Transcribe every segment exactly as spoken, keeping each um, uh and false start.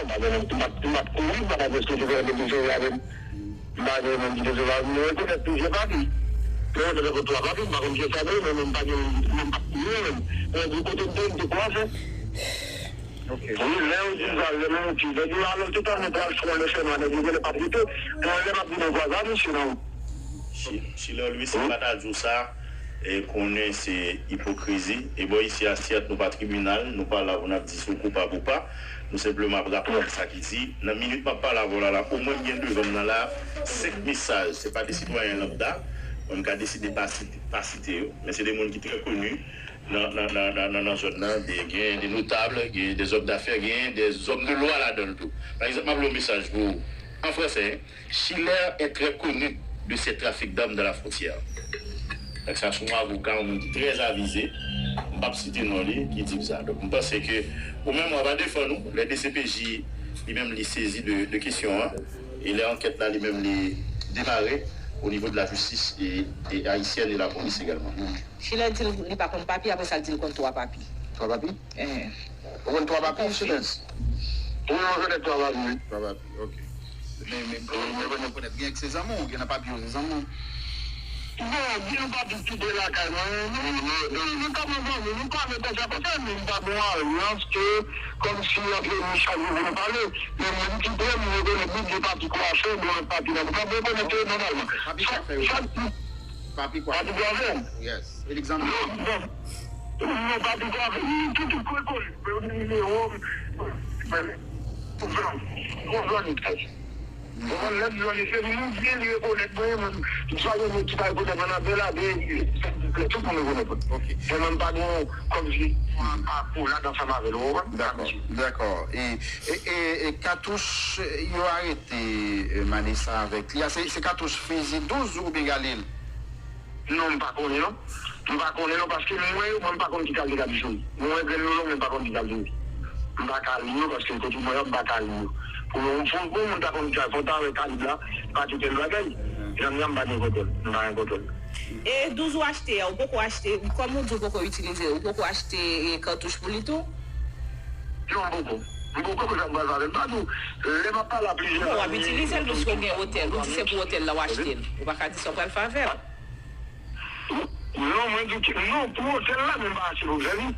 M pa gen moun ki pa, m pa kouri, m pa t ap esplike fè moun ki sere avè m. M pa gen moun ki te sere avè m. Mwen rekonèt plizyè papi. Mwen rekonèt ankò twa papi, m pa konn kiyès sa te ye, men m pa gen, m pa kouri menm. Mwen di kote m te ye, m te kwaze. Ok. Wi, lè yo di sa, lè m yon ti, lè di alò tout an mwen pral fè yon lè fè nwa, nèg yo genlè p ap rete. Mwen lè m ap vin anvwaza misye nan. Chi- Chilè Louis, si m pa ta di w sa, e konnen se ipokrizi. E bò isi a, sèt, nou pa tribinal, nou pa la pou n ap di si w koupab ou pa. Nou senpleman ap raple sa ki di. Nan minit m ap pale avè w la, la, omwen m gen devan m nan la, senk mesaj. Se pa de sitwayen lanbda. Mwen, m ka deside pa site, pa site yo. Men se de moun ki trè koni nan, nan, nan, nan, nan, nan zòn nan. De, gen de notab, gen de zòm dafè, gen de zòm de lwa ladan l tou. Pa egzanp, m ap li yon mesaj pou ou. An fransè, hein. Schiller est très connu de ses trafics d'armes dans la frontière. Donk sa se yon avoka, yon moun ki trè avize, m p ap site non li, ki di m sa. Donk m panse ke ou menm w ap defann ou, lè D C P J li menm li sezi de, de kesyon an, e lè ankèt la li menm li demare o nivo de la jistis e, e ayisyèn e lapolis egalman. Schiller di l li pa konn papi, apre sa l di l konn twa papi. Twa papi? Eh. Ou konn twa papi, Schiller? Wi, mwen konnen twa papi, wi. Twa papi, ok. Men, men, men, men, men, men, gen k se zanmi w, gen nan papi yo, se zanmi w. Bon, gen yon papi ki te lakay mwen, nou, nou, nou, nou ta bon zanmi, nou pale konsa, konsa, men m pa gen yon alyans ke, kòmsi, antre nou chak jou pou nou pale. Men moun ki pran m, m rekonèt li, gen papi kwafè, gen lòt papi nan. M pa rekonèt yo nòmalman. Papi kwafè, wi. Chak, chak Papi kwa? Papi Gwaven. Yes. Felix Antoine. Non, bon. Non, Papi Gwaven. Li tout, tout kwe kole. Mwen gen nimewo m. Mwen gen nimewo m. Bon, lè m jwenn li, se li byen li rekonèt mwen, mwen, m swa gen moun ki pa rekonèt mwen nan bèl ade, tout moun rekonèt mwen. Ok. Men mwen m pa gen kòmsi, mwen pa pou la ansanm avè l, ou konprann? Dakò, dakò. E, e, e, e katouch yo arete, e, Manessa avèk li a, se, se katouch fizi douz oubyen Galil? Non, m pa konnen non. M pa konnen non, paske mwen, mwen m pa konn ki kalite katouch yo ye. Mwen wè grenn yo long, men m pa konn ki kalite yo ye. M pa ka li yo, paske kote mwen an, m pa ka li yo. Pou yon, pou yon moun ta konn ki kalite, fò w ta wè kalib la, pa ti tèl bagay. Zanmi an, m pa gen kontwòl. M pa gen kontwòl. E douz ou achte a, ou poko achte, kòm ou di ou poko itilize, ou poko achte, e, katouch pou li tou? Non, m poko. M poko, pou sa m pral fè avè l. M pa di w, lè m ap pale a plizyè zanmi. Bon, w ap itilize l, piske w gen otèl. Ou di se pou otèl la w achte l. Ou pa ka di sa w pral fè avè l. Non, mwen di ke, non, pou otèl la, men m pa achte pou zèvi.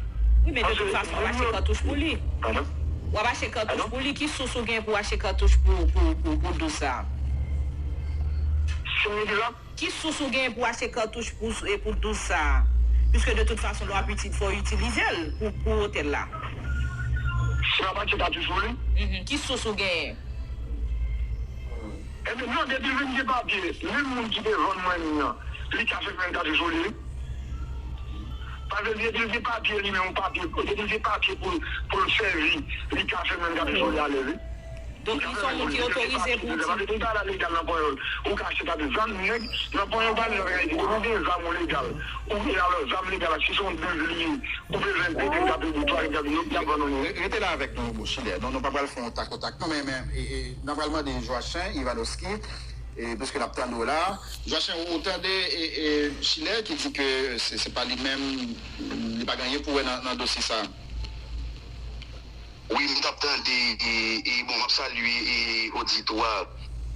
Wi, men de tout fason, w ap achte katouch pou li. Padan? W ap achte katouch pou li. Ki sous ou gen pou achte katouch pou, pou, pou, pou douz sa a? Senk mil dola. Ki sous ou gen pou achte katouch pou, e pou douz sa a? Piske de tout fason, lè w ap itil-, fò w itilize l pou, pou otèl la. Si m ap achte katouch pou li? Mhm. Ki sous ou genyen? Ebyen, non, depi l vin gen papye, menm moun ki te vann mwen li an, li ka fè menm katouch pou li, wi. Paske depi l gen papye li menm, papye, depi l gen papye pou, pou l sèvi, li ka fè menm katouch pou li alèz, wi. Donk, li se yon moun ki otorize pou di. Paske tout bagay legal nan ponyòl. Ou ka achte katouch zam nèg nan ponyòl pa l nan Ayiti. Depi w gen zam ou legal, ou gen alò zam legal la, si se yon dev li ye, ou bezwen pete katouch pou twa katouch yo, y ap vann ou li. Re-, rete la avèk nou, Chilè. Non, nou pa pral fè yon tak o tak. Non, men, men, e, e, n a pral mande Joachim Ivanovski, e, piske n ap tande w la. Joachim, ou tande, e, e, Chilè ki di ke se, se pa li menm, li pa gen anyen pou wè nan, nan dosye sa a. Wi, m t ap tande, e, e, bon, m ap salye, e, oditwa,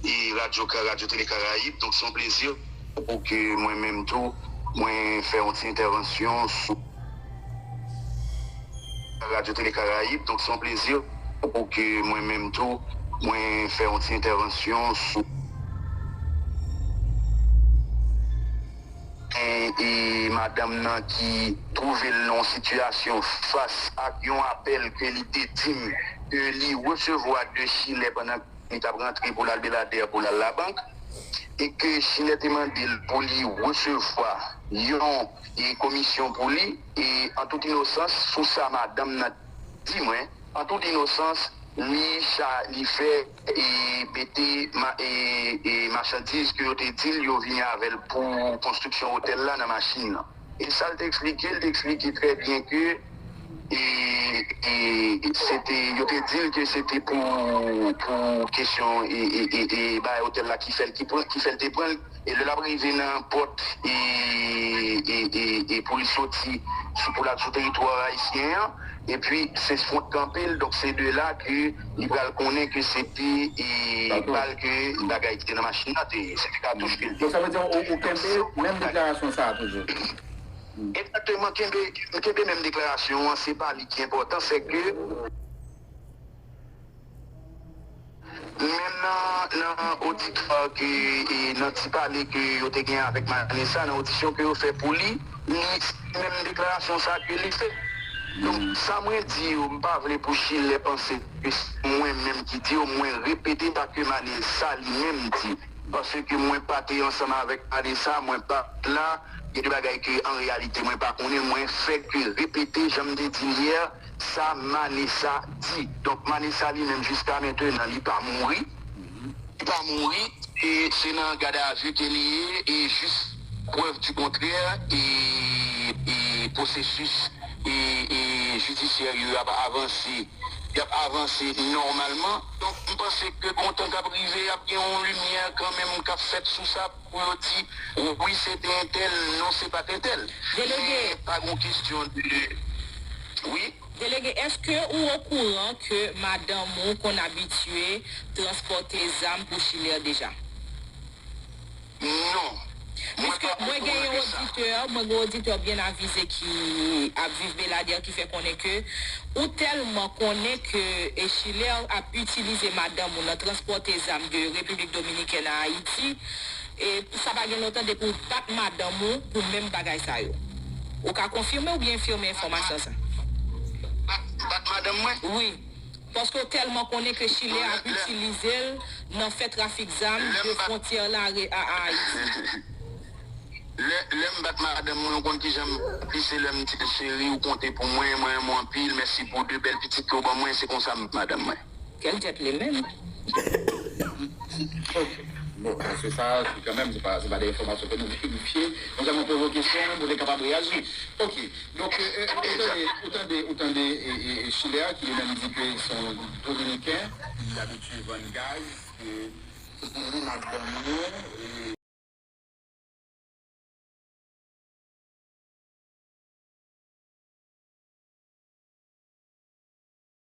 e, Radyo Ka-, Radyo Tele Karayib. Donk, se yon plezi pou ke mwen menm tou, mwen fè yon ti entèvansyon sou Radyo Tele Karayib. Donk, se yon plezi pou ke mwen menm tou, mwen fè yon ti entèvansyon sou e, e madanm nan ki twouve l nan yon sitiyasyon fas ak yon apèl ke li te di m ke li resevwa de Chilè pandan li t ap rantre pou l al Beladè pou l al labank, e ke Chilè te mande l pou li resevwa yon, e, komisyon pou li, e an tout inosans, sou sa madanm nan di mwen, an tout inosans, li cha-, li fè, e, mete ma-, e, e, machandiz ke yo te di l yo vini avè l pou konstriksyon otèl la nan machin nan. E sa l te eksplike, l te eksplike trè byen ke E, e se te, yo te di l ke se te pou, pou kesyon e, e, e, e bagay otèl la ki fè l, ki pran, ki fè l te pran l. E lè l ap rive nan pòt e, e, e, e pou l soti sou, pou l al sou teritwa ayisyen an, epi se front kanpe l, donk se de la ke li pral konnen ke se te e bal ke bagay ki te nan machin nan, te, se te katouch ke l te. Donk sa vle di ou, ou kenbe menm deklarasyon sa a toujou? Egzakteman, kenbe, kenbe menm deklarasyon an, se pa li ki enpòtan, se ke menm nan, nan oditwa ke, e nan ti pale ke yo te gen avèk Vanessa, nan odisyon ke yo fè pou li, li, se menm deklarasyon sa ke li fè. Donk, sa mwen di yo, m pa vle pou Chilè panse ke se mwen menm ki di yo, mwen repete sa ke Vanessa li menm di. Paske mwen pa te ansanm avèk Vanessa, mwen pa t la. Gen de bagay ke, an reyalite, mwen pa konnen, mwen fè ke repete, jan m te di l yè, sa Vanessa di. Donk, Vanessa li menm, jiska mentenan, li pa mouri. Li pa mouri. E se nan gadavi ke li ye, e jis prèv di kontrè, e, e pwosesis e, e jidisyè yo ap avanse, y ap avanse nòmalman. Donk, m panse ke gon tan k ap rive, y ap gen yon limyè kanmenm k ap fèt sou sa pou yo di, wi, se te entèl, non, se pa t entèl. Delege. Men pa gon kesyon de, wi. Delege, èske ou okouran ke madanm ou konn abitye transpòte zam pou Chilè deja? Non. Mwen pa okouran de sa. Piske mwen gen yon oditè, mwen gen yon oditè byen avize ki ap viv Beladè ki fè konnen ke ou tèlman konnen ke e Chilè ap itilize madanm ou nan transpòte zam de Repiblik Dominikèn a Ayiti, e sa pa gen lontan depi w bat madanm ou pou menm bagay sa yo. Ou ka konfime oubyen enfime enfòmasyon sa? Bat, bat madanm mwen? Wi. Paske w tèlman konnen ke Chilè ap itilize l nan fè trafik zam de fwontyè la a Ayiti. Lè, lè m bat madanm mwen, ou konn kijan m bat li, se lè m di l, cheri, ou konte pou mwen, mwen renmen w anpil, mèsi pou de bèl pitit ke w ban mwen, se konsa m bat madanm mwen. Quel gentleman! Ok. Bon, paske sa, se kanmenm, se pa, se pa de enfòmasyon ke nou verifye. Nou sèlman poze w kesyon pou w te kapab reyaji. Ok. Donk, e, e, ou tande, ou tande, ou tande e, e, e Chilè a ki li menm di ke se yon Dominiken ki abitye vann gaz, ke se pou li madanm li, e,